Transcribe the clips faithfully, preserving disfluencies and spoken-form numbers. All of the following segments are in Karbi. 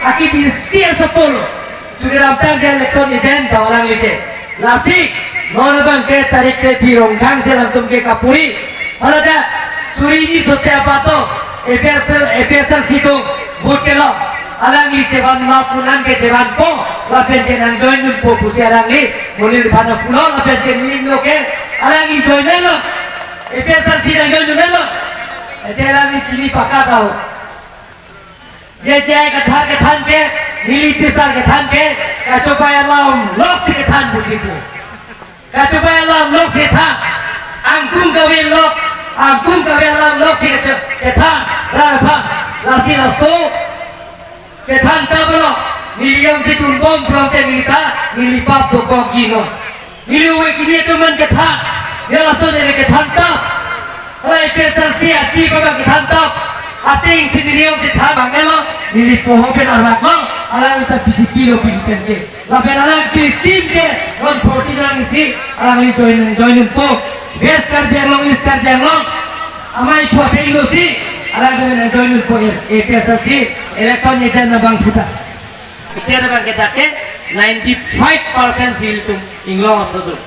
Aki B C S apolo. Tukiram tang ke election agent ta alangli ke. Lasi, non abang ke tarik te di Rongkhang si alangtum ke kapuri. Hala ta suri hini sose abato A P S L, A P S L C atum vote kelo. Alangli chevan lapunan ke chevanpo. Lapen ke nang join dunpo pusi alangli. Monit aphan pulo lapen ke nilim lo ke. Alangli join lo. A P S L C nang join lo. Ete alangli chini paka tau. Je je kethan kethan ke, neli pisar kethan ke, kachobai alam lok si kethan pusi pu. Kachobai alam lok si than. Angkung kave lok, angkung kave alam lok si kecho-, kethan, ra than, lasi laso, kethan ta belo, neli jongsi dunbom prong te neli ta, neli pap dokok ji non. Neli ove kimi atum an kethan. Ya laso neli kethan tap. Hala A P S L C achi pa kethan tap. Ateng si neli jongsi than bang elo. Neli poho pen arlak lo. Alangli ta B J P lo pini pen ke. Lapen alangli team ke non forty nang isi. Alangli join nang join po. West Karbi Anglong, East Karbi Anglong. Amei thua peng lo si. Alangli join nang join po A P S L C. Election agent abang thuta. Ipia abang ke dak ke ninety-five percent si ilitum inglong aso do.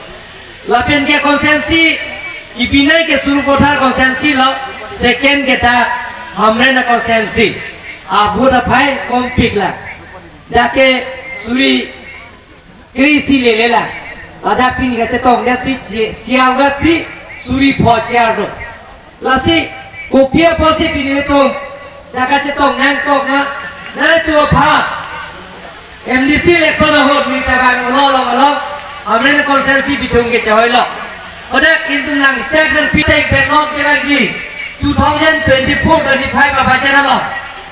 Lapen ke constituency, kibinai ke Sarupathar constituency lo, second ke dak Hamren constituency. Abut aphai kompik la. Dak ke suri kre-isi lele la. Ladak pini kachetong dak si, si, siang dak si, suri pho chair do. Lasi, kopi apotsi pini ilitum dak kachetong nangkok ma, nangtum aphan M D C election ahut neli ta bang along along, Hamren constituency bithung ke chehoi lo. Hadak ilitum nangtek nangpi tek pen non ke lagi two thousand twenty-four twenty-five apa channel lo.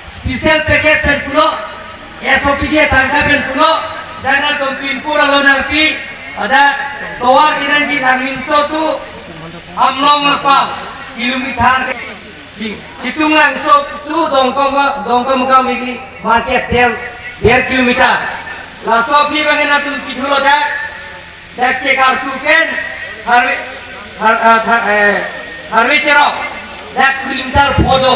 Special package pen pulo, S O P D tangka pen pulo, dak nangtum pinpur alo nangpi, hadak tovar kinangji Langminso to Hamlong apa kilometer. Ji, Kitunglangso to Dongkom, Dongkom Gamili market der, der kilometer. Laso aphi bang nangtum pithulo dak, dak Chekartu pen, Harve-, Har-, ah, Har-, eh, Harve Cherok, dak kilometer pho do.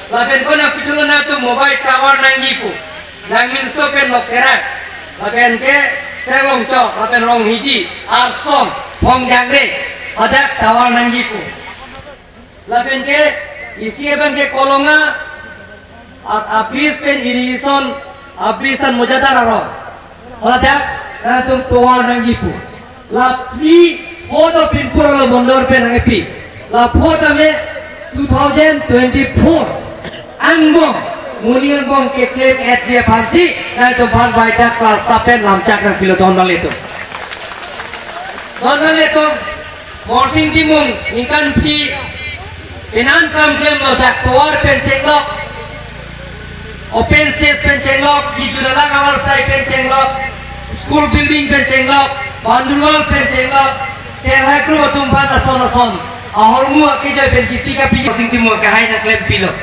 Lapen ko nangpithulo nangtum mobile tower nangji pu. Langminso pen Lokterak, lapen ke Chelongchok, lapen Ronghidi, Arsom, Phongjangre, hadak tower nangji pu. Lapen ke isi abang ke Kolonga, a, a-bridge pen irrigation, a-bridge an mojadar aro. Hala dak, nangtum tovar nangji pu. La phli pho do pinpur alo Mondor pen nangpi. La pho tame two thousand twenty-four angbong, monit angbong ke claim et je aphansi, nangtum aphan bai dak klar sapen lamchak nangpilo don bang ilitum. Don bang ilitum, Morsing Timung, ningkan phli, penan kam klemlo dak tovar pen chenglok, open space pen chenglok, Kiju Dalang Avarsai pen chenglok, school building pen chenglok, boundary wall pen chenglok, self help group atum aphan ason ason ahormu akejoi pen kipi kapi Morsing Timung kahai nangklempilo.